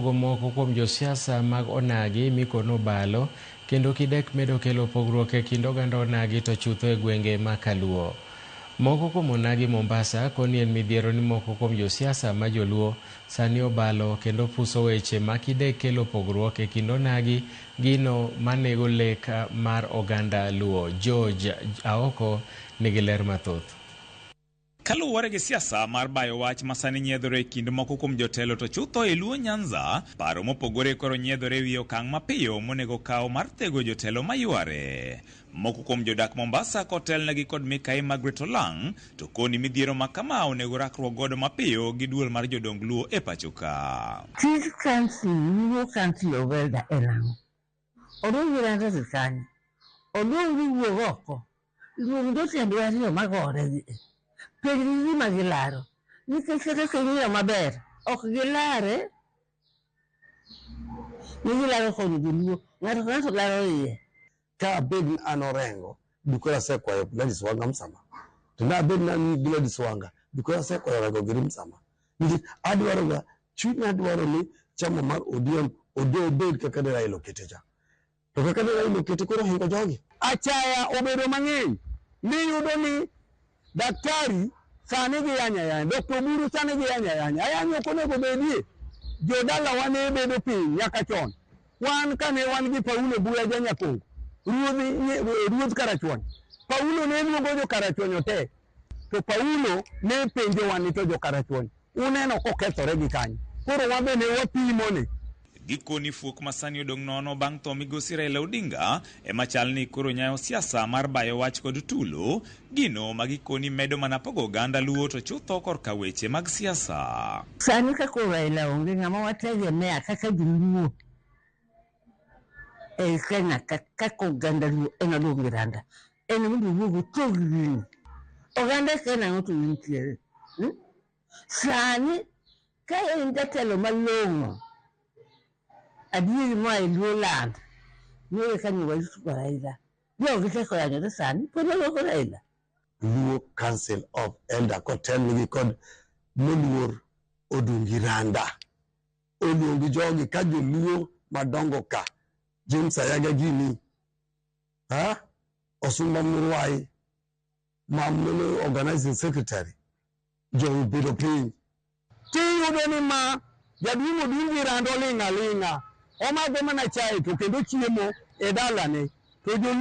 Pogo moko kuom josiasa mag onagi mikono obalo kendo kidek medo kelo pogruok e kind oganda onagi to chutho e gwenge ma kaluo. Moko kuom onagi Mombasa koni en midhiero ni moko kuom josiasa ma joluo sani obalo kendo puso weche ma kidek kelo pogruok e kind onagi gino manego lek mar oganda luo. George Aoko nigi ler mathoth. Kaluwore gi siasa mar bayo wach ma sani nyiedhore e kind moko kuom jotelo to chutho e Luo Nyanza, paro mopogore koro nyiedhore ewi okang' mapiyo monego kaw mar thego jotelo mayware. Moko kuom jodak Mombasa kotelnegi kod Mikai Margaret Olang' to koni midhiero ma kama onego rakruok godo mapiyo gi duol mar jodong Luo e pacho ka. Tij council, Luo Council of Elder en ang'o? Odong' gi randa to kanye? Odong' gi wuog oko. Luong jotendwa ariyo magore gi. Penjgi gima gilaro. Nikech kata king'iyo maber, ok gilare ni gilaro konyo joluo. Ng'ato ka ng'ato laro iye. Ka abed ni an Orengo, dikoro asekwayo Gladys Wanga msamaha. To ne abed ni an Gladys Wanga, dikoro asekwayo Orengo giri msamaha. Nikech adwaro ga, chunya dwaro ni chama mar ODM odo obed kaka ne Raila okete cha. To kaka ne Raila okete koro ohingo jogi. Achaya obedo mang'eny miyudo ni daktari sani giyanya ayanya, Dr. Oburu sani giyanya ayanya. Ayany ok onego bedie. Jodalawa ne bedo piny nyaka chon. Wan kane wan gi Paulo Buya Janyakongo, ruodh Karachuonyo. Paulo ne luongo jo Karachuonyo te. To Paulo ne penjowa ni to jo Karachuonyo uneno kokethore gi kanyo. Koro wan be ne wapimo ni. Gikoni fuok masani odong' nono bang' tho migosi Raila Odinga ema chal ni koro nyayo siasa mar bayo wach kod tulo, gino ma gikoni medo mana pogo oganda Luo to chutho korka weche mag siasa. Sani ka koro Raila onge ng'ama wategemea kaka joluo e Kenya kaka oganda Luo en Odungi Randa. En mondo owuog otog gini. Oganda kia nang'o to intiere. Sani ka en jatelo malong'o adieri moa e Luo land nore ka nyowa Yusufu Raila. Jogi teko yanyore sani pod warwako Raila. Luo Council of Elder kotelnigi kod moluor Odungi Randa. Oluongi jogi ka joluo madongo ka. James Ayaga gini. Ha? Osumba Murwai ma mane organizing secretary. Jogi obedo piny. Tiyudo ni ma jaduong' Odungi Randa oling' aling'a. Omadho mana chae to kendo chiemo e dalane. To joluo